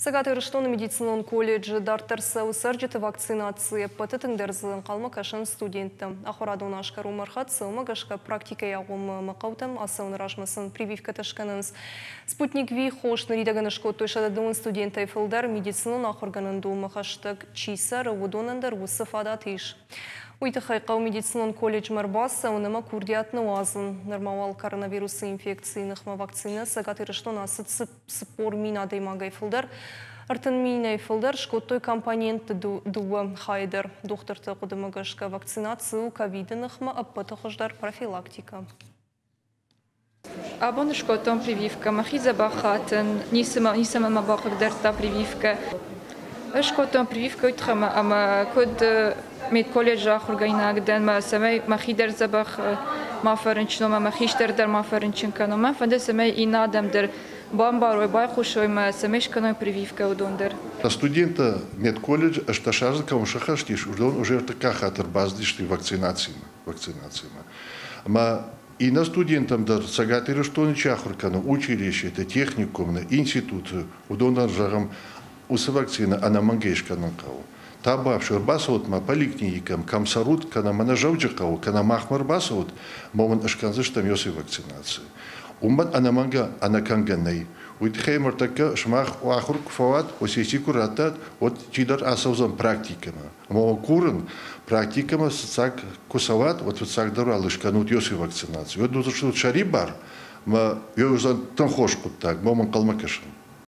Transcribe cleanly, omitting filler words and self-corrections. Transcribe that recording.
Цӕгат Ирыстоны медицинон колледжы дарддӕр цӕуы цӕрджыты вакцинаци. Ӕппӕты тынгдӕр дзы ӕнхъӕлмӕ кӕсынц студенттӕ. Ахуырадон аз кӕронмӕ ӕрхӕццӕ, уымӕ гӕсгӕ практикӕйы агъоммӕ ӕмӕ хъӕутӕм ацӕуыны размӕ сын прививкӕтӕ скӕнынц. Спутник V хос ныридӕгӕн скодтой 110 студентӕй фылдӕр. Медицинон ахуыргӕнӕндонмӕ хӕстӕг чи цӕры, уыдонӕн дӕр уыцы фадат ис. Уый тыххӕй хъӕуы медицинон колледжмӕ ӕрбацӕуын ӕмӕ курдиат ныуадзын. Нырма уал коронавирусы инфекцийы ныхмӕ вакцинӕ Цӕгат Ирыстоны ацыд 40 000 адӕймагӕй фылдӕр. 30 000-ӕй фылдӕр скодтой компонентты дыууӕ хайы дӕр. Дохтырты хъуыдымӕ гӕсгӕ вакцинаци у ковиды ныхмӕ ӕппӕты хуыздӕр профилактикӕ. Абон скодтон прививкӕ, мӕхи дзӕбӕх хатын, ницӕмӕ мӕ бахъыгдардта прививкӕ. Ӕз скодтон прививкӕ уый тыххӕй ӕмӕ куыд медколледжы ахуыргӕнинаг дӕн, мӕ цӕмӕй мӕхи дӕр дзӕбӕх ма фӕрынчын уон, мӕ хистӕр дӕр ма фӕрынчын кӕнон. Мӕн фӕнды, цӕмӕй иннӕ адӕм дӕр бамбарой, байхъусой мӕ, цӕмӕй скӕной прививкӕ уыдон дӕр. Студенттӕ медколледж 18 азы кӕм сӕххӕст ис, уыдон уже ӕртыккаг хатт ӕрбацыдысты вакцинацимӕ. Ӕмӕ иннӕ студенттӕм дӕр, Цӕгат Ирыстоны чи ахуыр кӕны, училищеты, техникумы, институты, уыдонӕн зӕгъӕм, уыцы вакцинӕ ӕнӕмӕнгӕй скӕнын хъӕуы. Табуафси, ӕрбацӕут ма поликлиникӕм, кӕм цӕрут, кӕнӕ мӕнӕ Дзӕуджыхъӕуы, кӕнӕ махмӕ ӕрбацӕут, ӕмӕ уын скӕндзыстӕм уыцы вакцинаци. Уымӕн ӕнӕмӕнгӕ ӕнӕкӕнгӕ нӕй. Уый тыххӕй ныртӕккӕ сымах ахуыр куы фӕуат, сесси куы раттат, уӕд чидӕр ацӕудзӕн практикӕмӕ. Ӕмӕ уӕ курын, практикӕмӕ фыццаг куы цӕуат, уӕд фыццагдӕр уал скӕнут уыцы вакцинаци. Уӕд уыдзыстут сӕрибар, ӕмӕ уый уыдзӕн тынг хорз хъуыддаг, мӕ уым ӕнхъӕлмӕ кӕсын.